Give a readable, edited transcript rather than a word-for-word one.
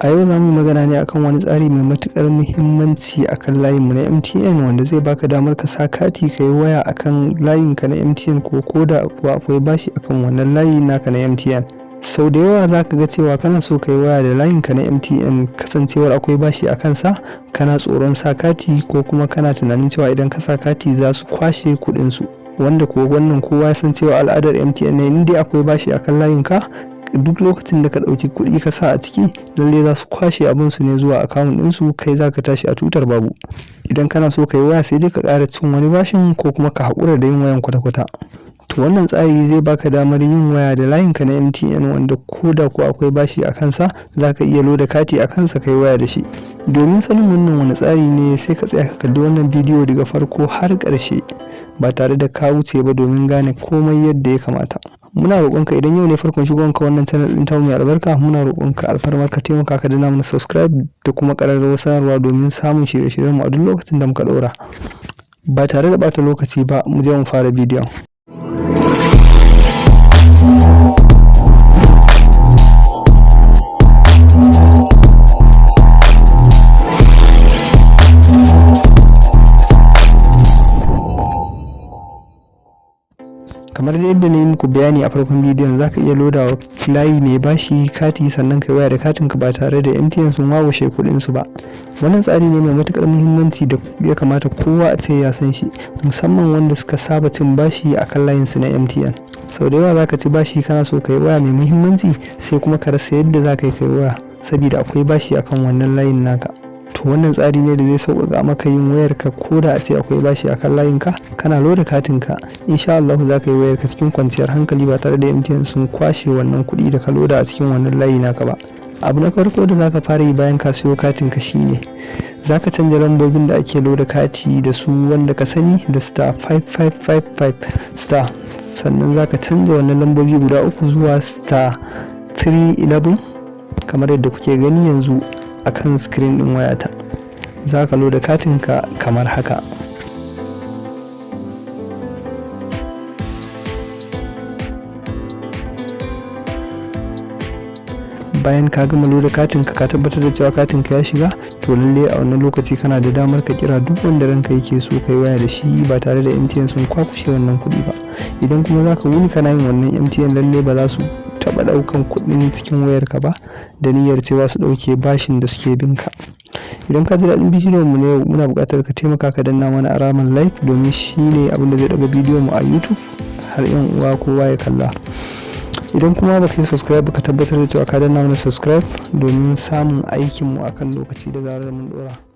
A yau za mu yi magana ne akan wani tsari mai matuƙar muhimmanci akan layinmu na MTN, wanda zai baka damar ka sa kati ka yi waya akan layinka na MTN ko da kuwa akwai bashi akan wannan layi naka na MTN. Sau da yawa za ka ga cewa kana so ka yi waya da layinka na MTN, kasancewar akwai bashi a kansa, kana tsoron sa kati ko kuma kana tunanin cewa idan ka sa kati za su kwashe kuɗinsu. Wanda ko wannan kowa ya san cewa al'adar MTN ne, in dai akwai bashi akan layinka, duk lokacin da ka ɗauki kuɗi ka sa a ciki, lalle za su kwashe abin su ne zuwa account ɗinsu, kai za ka tashi a tutar babu. Idan kana so ka yi waya, sai dai ka ƙara cin wani bashin ko kuma ka haƙura da yin wayan kwata-kwata. To, wannan tsari zai baka damar yin waya da layinka na MTN wanda ko da ko akwai bashi a kansa, za ka iya loda kati a kansa ka yi waya da shi. Domin sanin wannan wani tsari ne, sai ka tsaya ka kalli wannan bidiyo daga farko har ƙarshe ba tare da ka wuce ba, domin gane komai yadda ya kamata. Muna roƙonka, idan yau ne farkon shigowanka wannan channel ɗin tamu mai albarka, muna roƙonka alfarmar ka taimaka ka danna mana subscribe da kuma ƙararrawar sanarwa domin samun shirye-shiryenmu a duk lokacin da muka ɗaura. Ba tare da ɓata lokaci ba, mu je mu fara bidiyon. Kamar yadda na yi muku bayani a farkon bidiyon, za ka iya loda wa layi mai bashi kati, sannan kai waya da katin ka ba tare da MTN sun wawashe kuɗin su ba. Wannan tsari ne mai matukar muhimmanci da ya kamata kowa a ce ya san shi, musamman wanda suka saba cin bashi a kan layin su na MTN. Sau da yawa zaka ci bashi, kana so kai waya mai muhimmanci, sai kuma ka rasa yadda za ka yi kai waya saboda akwai bashi akan wannan layin naka. To, wannan tsari ne da zai sauƙaƙa maka yin wayar ka ko da a ce akwai bashi akan layin ka. Kana loda katin ka, insha Allah za ka yi wayar ka cikin kwanciyar hankali ba tare da MTN sun kwashe wannan kuɗi da ka loda a cikin wannan layi naka ba. Abu na farko da zaka fara yi bayan ka siyo katin ka shine zaka canja lambobin da ake loda kati da su, wanda ka sani da *5555*. Sannan zaka canja wannan lambobi guda uku zuwa *311, kamar yadda kuke gani yanzu akan screen din wayata. Za ka loda katinka kamar haka. Bayan ka gama loda katinka, ka tabbatar da cewa katinka ya shiga, to lalle a wannan lokaci kana da damar ka kira duk wanda ranka yake so kai waya da shi ba tare da MTN sun kwakushe wannan kuɗi ba. Idan kuma za ka wuni kana yin wannan MTN, lalle ba za su taɓa ɗaukan kuɗin cikin wayarka ba da niyyar cewa su ɗauke bashin da suke binka. Idan ka ji daɗin bidiyon mu na yau, muna buƙatar ka taimaka ka danna mana alamar like, domin shi ne abin da zai ɗaga bidiyon mu a YouTube har yan uwa kowa ya kalla. Idan kuma baka yi subscribe, ka tabbatar da cewa ka danna mana subscribe domin samun aikin mu akan lokaci da zarar mun ɗora.